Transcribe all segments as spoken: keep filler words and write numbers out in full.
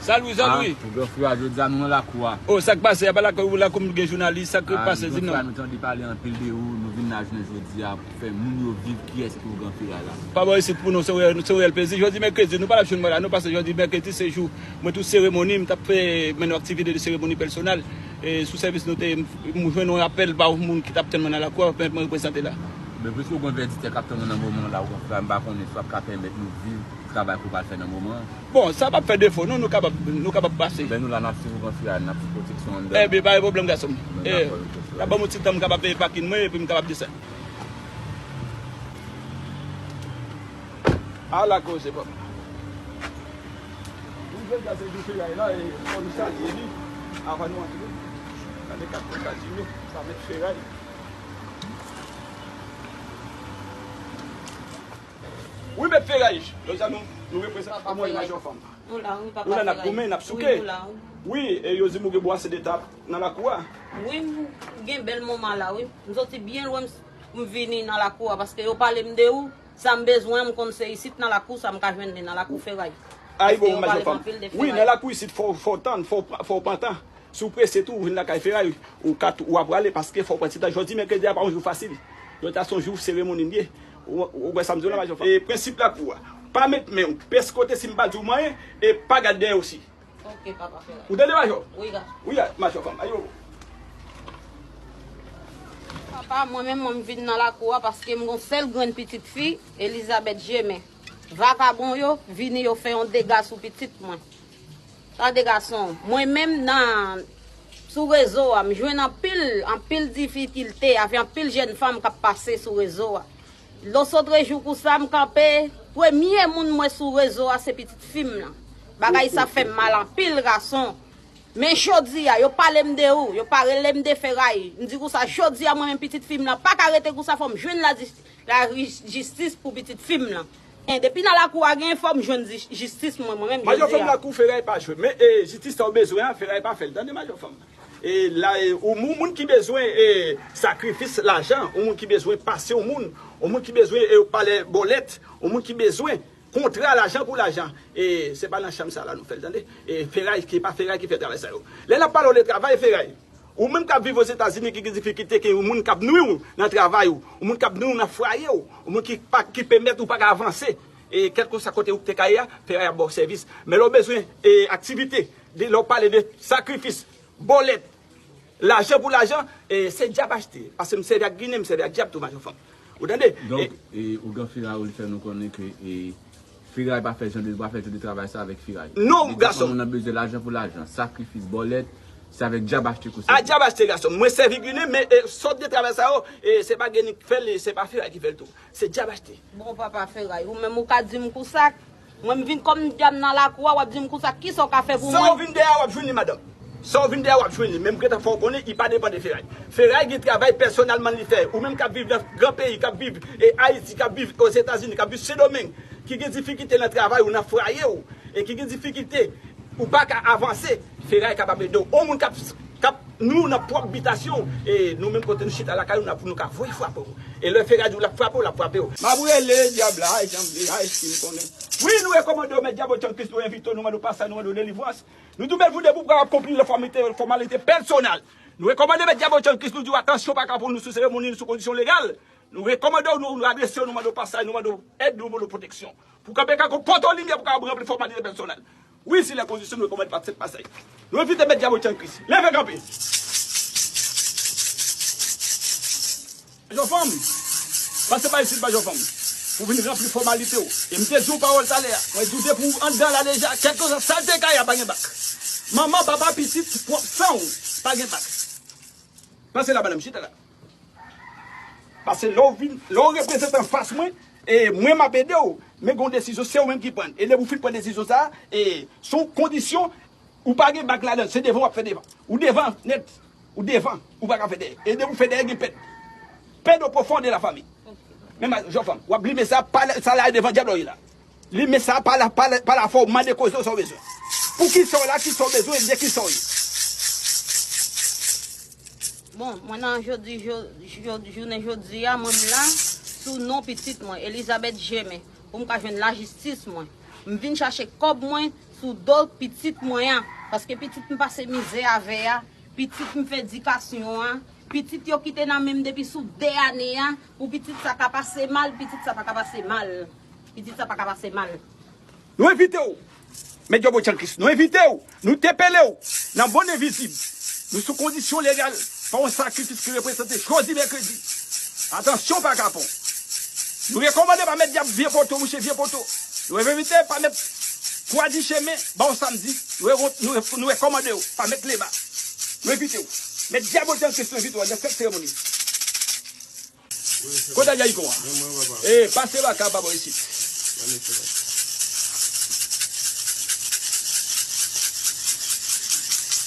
Salwi, salwi. Ah, Gran Frè a, jodi a nou nan lakou a. Oh, sa k pase? A pa lakou, lakou m gen jounalis, sa k pase, di m non. Gran Frè a, nou tande pale anpil de ou, nou vin la jounen jodi a pou fè moun yo viv kiyès ki Gran Frè a la. Pa bò isit pou nou, se reyèl, se reyèl plezi. Jodi mèkredi, nou pa t ap jwenn mwen la, nou pase jodi mèkredi, se jou mwen tou seremoni, m t ap fè mennen aktivite de seremoni pèsonèl. E sou sèvis nou te, m jwenn yon apèl pa yon moun ki t ap tann mwen nan lakou a, mwen reprezante la. Men piske w gen vèditè k ap tann ou nan moman la, ou konn fè, m pa konnen si w ap ka pèmèt nou viv travay ke w pral fè nan moman an. Bon, sa p ap fè defo, non, nou kapab, nou kapab pase. Ben, nou la, n ap swiv ou konsi a, n ap sou pwoteksyon anndan. Ebyen, pa gen pwoblèm, gason m. Ben, dakò, nou sou la. Ban m yon ti tan, m kapab peye pakin mwen, epi m kapab desann. Ala koze, papa. Wi, jodi a se jou feray la, e fò nou salye li avan nou antre. Gade kat Kazino, pa met feray. Wi, met feray. Jodi a nou, nou reprezante Papa Feray. Majò fanm. Nou la, wi, Papa Feray. Nou la, n ap goumen, n ap souke. Wi, nou la, wi. Wi, e yo di m ou gen bwase de tap nan lakou a. Wi, m gen bèl moman la, wi. M soti byen lwen, m, m vini nan lakou a, paske yo pale m de ou. Sa m bezwen, m konn se isit nan lakou, sa m ka jwenn li nan lakou Feray. Ay, bon, majò fanm. Wi, nan lakou isit, fò, fò w tann, fò, fò w pran tan. Si w prese tou, ou vin lakay Feray, ou ka tou, w ap prale, paske fò w pran ti tan. Jodi mèkredi a pa yon jou fasil. Jodi a se yon jou seremoni l ye. Ou, ou wè sa m di w la, majò fanm? E prensip lakou a. Pa met men w pès kote si m pa di w manyen, e pa gad dèyè w osi. Ok, papa Feray. Ou tande, majò? Wi, gason. Wi, a, majò fanm. Ayo. Papa, mwen menm, mwen m vin nan lakou a paske m gon sèl grenn pitit fi, Elizabeth Jemen. Vakabon yo, vini yo fè yon dega sou pitit mwen. Tande gason, mwen menm nan, sou rezo a, m jwenn anpil, anpil difikilte, avè anpil jèn fanm k ap pase sou rezo a. Lòsotrejou kou sa, m kanpe, premye moun m wè sou rezo a, se pitit fi m lan. Bagay sa fè m mal anpil, gason. Men jodi a, yo pale m de ou, yo pa rele m de Feray. M di kou sa, jodi a, mwen menm pitit fi m lan, pa ka rete kou sa, fò m jwenn lajis-, lajistis pou pitit fi m lan. En, depi nan lakou a gen, fò m jwenn jis-, jistis mwen, mwen menm, jodi a. Majò fanm, lakou Feray pa jwe. Men, e, jistis sa w bezwen an, Feray pa fè l. Tande, majò fanm. E la, e, ou moun, moun ki bezwen, e, sakrifis lajan, ou moun ki bezwen pase yon moun, ou moun ki bezwen, e, pale bòlèt, ou moun ki bezwen kontra lajan pou lajan. E se pa nan chanm sa la nou fè l, tande. E Feray, ki pa Feray ki fè travay sa yo. Lè n ap pale w de travay, Feray, ou menm k ap viv Ozetazini ki gen difikilte, ki yon moun k ap nwi w nan travay ou, yon moun k ap nwi w nan fwaye w, yon moun ki pa, ki pèmèt ou pa ka avanse, e kèlkeswa kote ou te ka ye a, Feray ap ba w sèvis. Men lè w bezwen, e, aktivite, de, lè w pale de sakrifis, bòlèt, lajan pou lajan, e, se dyab achte. Paske m sèvi ak ginen, m sèvi ak dyab tou, majò fanm. Ou tande? Donk, e, ougan Feray ou fè nou konnen ke, e, Feray pa fè jan de, pa fè jan de travay sa avèk Feray. Non, gason. Moun nan bezwen lajan pou lajan, sakrifis, bòlèt, se avèk dyab achte kou sa. A dyab achte, gason. Mwen sèvi ginen, men, e, sòt de travay sa yo, e, se pa ginen ki fè l, e se pa Feray ki fè l tou. Se dyab achte. Bon, papa Feray, ou menm ou ka di m kou sa, mwen m vin kòm dyab nan lakou a, w ap di m kou sa, kisa w ka fè pou mwen? Sa w vin dèyè a, w ap jwenn li, madanm. Sa w vin dèyè a, w ap jwenn li. Men m gentan fè w konnen, li pa depann de Feray. Feray gen travay pèsonèlman li fè. Ou menm k ap viv nan gran peyi, k ap viv, e, Ayiti, k ap viv Ozetazini, k ap viv Sendomeng, ki gen difikilte nan travay ou, nan fwaye w, e ki gen difikilte ou pa ka avanse, Feray kapab ede w. Yon moun k ap, k ap nou nan pwòp bitasyon w, e nou menm kote nou chita lakay ou, n ap, nou ka voye frape w. E lè Feray di w l ap frape w, l ap frape w. M ap rele dyab la, ay, janm vle, ay, si m konnen. Wi, nou rekòmande w, Mèt Dyab Otchan Kris, nou envite w, nou mande w pasaj, nou mande w delivrans. Nou tou met vou debout pou w akonpli lè fòmalite, fòmalite pèsonèl. Nou rekòmande Mèt Dyab Otchan Kris, nou di w atansyon, pa ka pran nou sou seremoni, sou kondisyon legal. Nou rekòmande w, nou, nou adrese w, nou mande w pasaj, nou mande w èd, nou mande w pwoteksyon. Pou kanpe kanko, poto limyè pou kapab ranpli fòmalite pèsonèl. Wi, si lè kondisyon nou rekòmande pa sèt pasaj. Nou envite Mèt Dyab Otchan Kris. Leve kanpe. Majò fanm. Pase pa isit, majò fanm. Pou vin ranpli fòmalite w. E m te di w pawòl talè a. Mwen di w depi w anndan la deja, kèlkeswa sa l te ka ye a pa gen bak. Manman, papa, pitit, pwòp san w, pa gen bak. Pase la, madanm, chita la. Paske lè w vin, lè w reprezante anfas mwen, e mwen m ap ede w, men gen yon desizyon, se ou menm ki pran l. E depi w fin pran desizyon sa a, e se yon kondisyon, ou pa gen bak ladan l, se devan w ap fè devan. Ou devan nèt, ou devan, ou pa ka fè dèyè. E depi w fè dèyè, gen pèd. Pèd o pwofon de la fami. Men majò fanm, w ap limen sa, pa la, sa la e devan dyab la w ye la. Limen sa, pa la, pa la, pa la fò w mande koze w sa w bezwen. Pou kisa w la, kisa w bezwen, de kisa w ye. Bon, mwen nan jodi, jo-, jo-, jounen jodi a, mwen m la sou non pitit mwen, Elizabeth Jemen, pou m ka jwenn lajistis mwen. M vin chache kòb mwen sou do pitit mwen an. Paske pitit m pase mizè avè a, pitit m fè edikasyon an, pitit yo kite nan men m depi sou de ane a, pou pitit sa ka pase mal, pitit sa pa ka pase mal. Pitit sa pa ka pase mal. Nou envite w, Medya Botchankis, nou envite w, nou tepele w nan Bonn Envizib. Nou sou kondisyon legal, fè yon sakrifis ki reprezante jodi mèkredi. Atansyon, pa kapon. Nou rekòmande pa met dyab vye poto, mouche vye poto. Nou envite pa met kwa di chemen, ba w samdi. Nou, re- nou, re- nou rekòmande w, pa met leba. Nou envite w. Met dyab otan ke sou envite w, nan fèt seremoni. Kote Jayiko a? E, pase baka pa bò isit.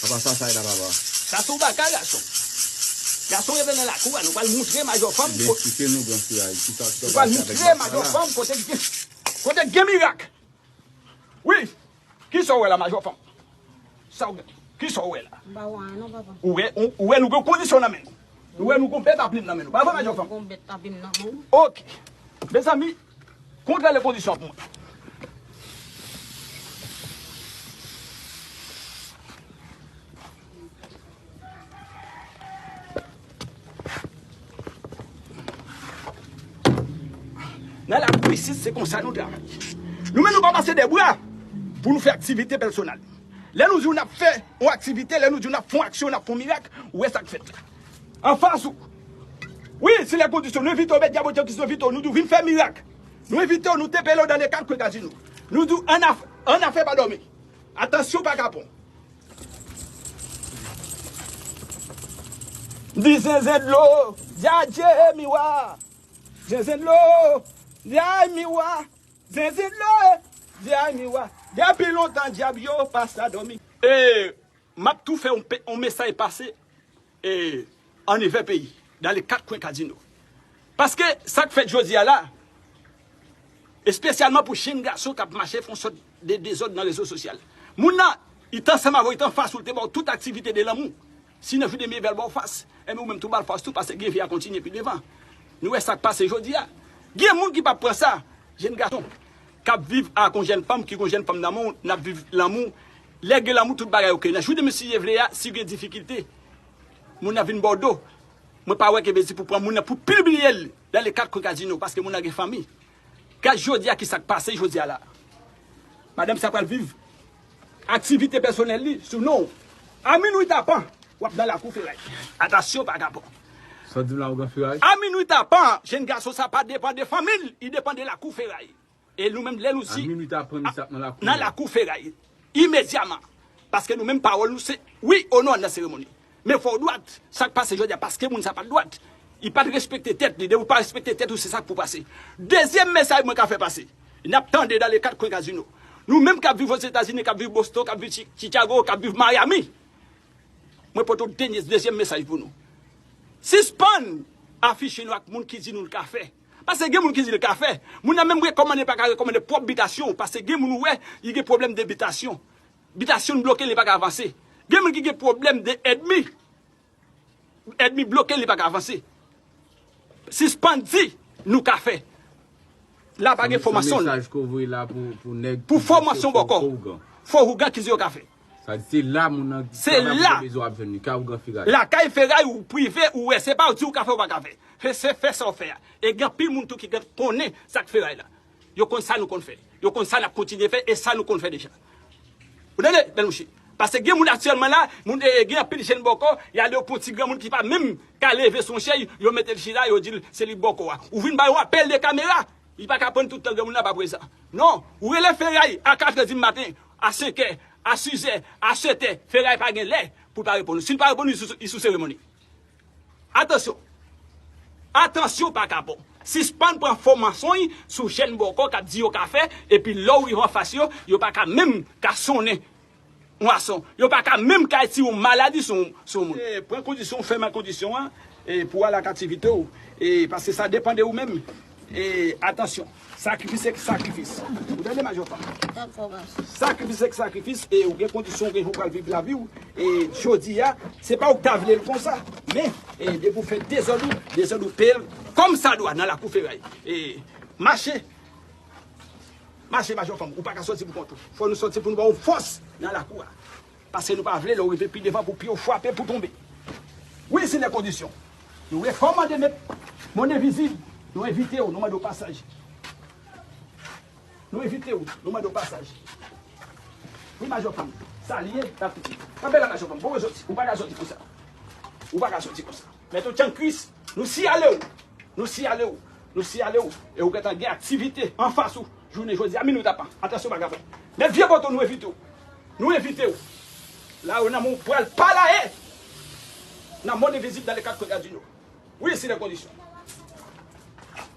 Papa, sa, sa e la, papa. Sa se yon baka, gason. Gason rete nan lakou a, nou pral moutre majò fanm. Byen ko- eksplike nou, gran frè a, ki sa ki Nou pral pase avèk moutre baka majò la. Fanm kote gen, kote gen mirak. Wi. Ki sa w wè la, majò fanm? Sa w gen? Ki sa w wè la? M pa wè anyen non, papa. Ou wè, ou, ou wè nou gen kondisyon nan men nou. Ou wè nou gen bèt a plim nan men nou. Pa vre, majò fanm? Gen bèt a plim nan men nou. Ok. Mezanmi, kontrole kondisyon pou mwen. Nan lakou isit, se konsa nou travay. Nou menm nou pa pase de bra pou nou fè aktivite pèsonèl. Lè nou di w n ap fè yon aktivite, lè nou di w n ap fè yon aksyon, n ap fè yon mirak, ou wè sa k fèt la. Anfas ou. Wi, se lè kondisyon, nou envite w, Medya Botchankis, nou envite w, nou di w vin fè mirak. Nou envite w, nou tepele w dans les quatre coins casino. Nou di w ann a, ann a fè pa dòmi. Atansyon, pa kapon. Di zenzen dlo, djadje miwa. Zenzen dlo, dyay miwa. Zenzen dlo, dyay miwa. Depi lontan dyab yo pa sa dòmi. E m ap tou fè yon pe- yon mesaj pase e, an evè peyi, dans les quatre coins casino. Paske sa k fèt jodi a la, espesyalman pou jenn gason k ap mache fè yon sòt de dezòd nan rezo sosyal. Moun nan, li t ansanm avè w, li t anfas ou, li te ba w tout aktivite de lanmou. Si nan jou demen evè l ba w fas, enben ou menm tou ba l fas tou, paske gen vi a kontinye pi devan. Nou wè sa k pase jodi a. Gen moun ki p ap pran sa, jenn gason k ap viv ak yon jenn fanm, ki gen yon jenn fanm nan men w, n ap viv lanmou. Lè gen lanmou, tout bagay oke. Nan jou demen, si Dye vle a, si gen difikilte, moun nan vin ba w do. Mwen pa wè ki vle di pou pran moun nan pou pibliye l dans les quatre coins casino, paske moun nan gen fanmi. Gad jodi a ki sa k pase jodi a la. Madanm sa pral viv aktivite pèsonèl li sou non w. A minwi tapan, w ap nan lakou feray. Atansyon, pa kapon. Sa w di m la, ougan feray? A minwi tapan, jenn gason sa pa depann de fanmi l, li depann de lakou feray. E nou menm, lè nou di, nan lakou feray, imedyaman. Paske nou menm, pawòl nou se wi, onò nan seremoni. Men fò w dwat. Sa k pase jodi a, paske moun sa pa t dwat. Li pa t respekte tèt li. Depi w pa respekte tèt ou, se sa k pou pase. Dezyèm mesaj mwen ka fè pase. N ap tande dans les quatre coins casino. Nou menm k ap viv Ozetazini, k ap viv Boston, k ap viv Chi- Chicago, k ap viv Miami. Mwen pote w dènye, dezyèm mesaj pou nou. Sispann afiche nou ak moun ki di nou l ka fè. Paske gen moun ki di l ka fè. Moun nan menm rekòmande pa ka rekòmande pwòp bitasyon w. Paske gen moun ou wè, li gen pwoblèm de bitasyon. Bitasyon bloke l, li pa ka avanse. Gen moun ki gen pwoblèm de ènmi. Ènmi bloke l, li pa ka avanse. Sispann di nou ka fè. La pa gen fòmasyon. Mesaj ke w voye la pou, pou nèg pou fòmasyon bòkò. Fò ougan ki di yo ka fè. Sa di se la moun nan ki travay pou bezwen w ap jwenn li, kay ougan feray. Lakay feray ou prive ou wè, se pa w di ou ka fè ou pa ka fè. Fè se fè sa w fè a. E gen anpil moun tou ki gen konnen sa k feray la. Yo konn sa nou konn fè. Yo konn sa n ap kontinye fè e sa nou konn fè deja. Ou tande, bèl mouche? Paske gen moun aktyèlman la, moun e, gen anpil jèn bòkò, y ale yo pran ti granmoun ki pa menm ka leve sou yon chèz, yo mete l chita, yo di l se li bòkò a. Ou vin ba yon apèl de kamera, li pa ka pran tout tan granmoun nan pa prezan. Non, ou rele feray a katrè di maten, a senkè, a sizè, a setè, feray pa gen lè pou l pa reponn ou. Si l pa reponn ou, li sou, li sou seremoni. Atansyon! Atansyon, pa kapon! Sispann pran fò mansonj sou jèn bòkò k ap di yo ka fè, epi lè w rive anfas yo, yo pa ka menm ka sonnen yon ason. Yo pa ka menm ka retire yon maladi sou, sou yon moun. E, pran kondisyon, fèmen kondisyon an, e, pou al ak aktivite w, e, paske sa depann de ou menm. E, atansyon, sakrifis se sakrifis. Ou tande, majò fanm? Dakò, baz. Sakrifis se sakrifis, e ou gen kondisyon, ou gen jan w pral viv lavi w. E jodi a, se pa ou k ta vle l konsa, men, e depi w fè dezòd ou, dezòd ou peye l kòm sa dwa nan lakou feray. E mache. Mache, mache, fanm, ou pa ka soti pou kont ou. Fò nou soti pou nou ba w fòs nan lakou a. Paske nou pa vle lè w rive pi devan pou pye w frape, pou tonbe. Wi, se lè kondisyon. Nou rekòmande met Mòn Envizib, nou envite w, nou mande w pasaj. Nou envite w, nou mande w pasaj. Wi, majò fanm, sa l ye, la piti. Kanpe la, majò fanm, bon, soti. Ou pa ka soti konsa. Ou pa ka soti konsa. Mèt ou tchann kwis, nou siyale w. Nou siyale w. Nou siyale w. E ou gentan gen aktivite anfas ou. Jounen jodi a, minit apa. Atansyon, pa ka fè. Mèt vye bòtò, nou envite w. Nou envite w. La, yo nan men w pral palaye. Nan Mòn Envizib, dans les quatre coins cardinaux. Wi, si lè kondisyon.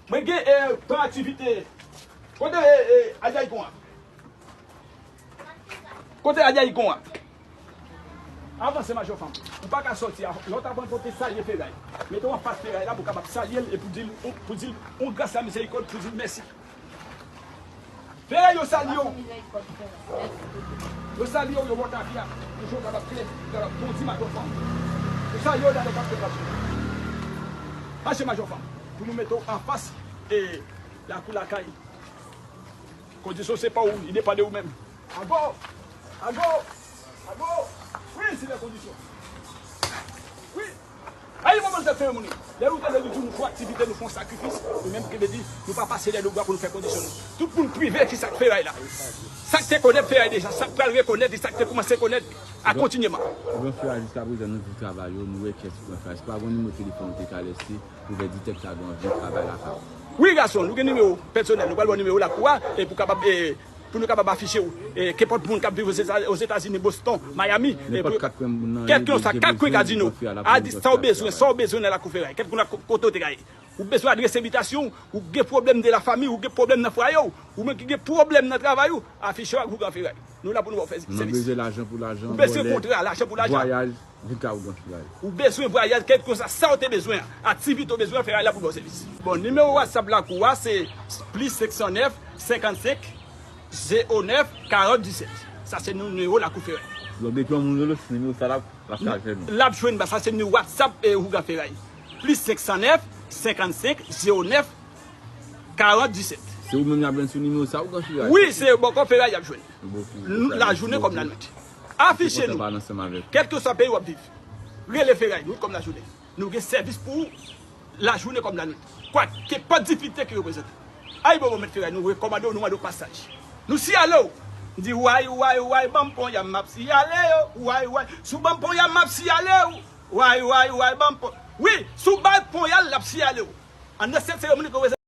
Mwen gen, eh, plan aktivite. Kote, eh, eh, Adyayigon an? Kote Adyayigon an? Avanse, majò fanm. Ou pa ka soti a. Lè w ta pran kote salye feray. Mete w anfas feray la pou w kapab salye l e pou di l, pou di l yon gras la mizerikòd, pou di l mèsi. Feray, yo salye w. Yo salye w, yo ba w tapi a. Pou je w kapab klè, pou w kapab kondi, majò fanm. Yo salye w, dade w pap fè pati. Mache, majò fanm. Pou nou mete w anfas, e, lakou lakay. Kondisyon se pa w, li depann de ou menm. Ago! Ago! Ago! Wi, se lè kondisyon. Wi! Ayi, moman sa fè moun. Lè nou tande nou di nou fè aktivite, nou fè yon sakrifis, nou menm ki vle di, nou pa pase lè nou bwa pou nou fè kondisyon nou. Tout moun prive ki sa k feray la. Sa k te konèt feray deja, sa k pral rekonèt, e sa k te kòmanse konèt a kontinyèman. Bon, Gran Feray, jiska prezan nou viv travay yo, nou wè kiyès ki Gran Feray. Se pa gon nimewo telefòn ou te ka lese pou fè detèk ta gen anvi travay lakay ou. Wi, gason, nou gen nimewo pèsonèl, nou pral ba w nimewo lakou a, e pou kapab, e, pou nou kapab afiche w. E, kenpòt moun k ap viv Ozeta-, Ozetazini, Boston, Miami, e, kèlkeswa kat kwen kazino, a di sa w bezwen, sa w bezwen nan lakou feray, kèlkeswa kote w te ka ye. Ou bezwen adrese envitasyon w, ou gen pwoblèm de lafanmi, ou gen pwoblèm nan fwaye w, ou menm ki gen pwoblèm nan travay ou, afiche w ak Hougan Feray. Nou la pou nou ba w fè sèvis. Nou bezwen lajan pou lajan, ou bezwen kontra, lajan pou lajan. Vwayaj, vin ka Hougan Feray. Ou bezwen vwayaj, kèlkeswa sa w te bezwen an, aktivite w bezwen an, Feray la pou ba w sèvis. Bon, nimewo WhatsApp lakou a se plis senk san nèf, senkannsenk, zewo nèf, karant, disèt. Sa se nimewo lakou feray. Donk, depi yon moun rele w sou nimewo sa la, l ap ka jwenn ou. L ap jwenn ba sa, se nimewo WhatsApp, e, Hougan Feray. Plis senk san nèf, senkannsenk, zewo nèf, karant, disèt. Se ou menm y ap jwenn sou nimewo sa, Hougan Feray? Wi, se bòkò feray y ap jwenn. Lajounen kòm lannwit. Afiche nou. Kèlkeswa peyi w ap viv. Rele feray, nwit kòm lajounen. Nou gen sèvis pou ou lajounen kòm lannwit. Kwak, kenpòt difikilte ke yo prezante. Ay, bon, bon, mèt feray, nou rekòmande w, nou mande w pasaj. Nou siyale w. Di, way, way, way, ban m ponya m, m ap siyale yo. Way, way. Si w ban m ponya m, m ap siyale w. Way, way, way, ban m pon-, wi, si w ba l ponya l, l ap siyale w. Anndan sèt seremoni ke w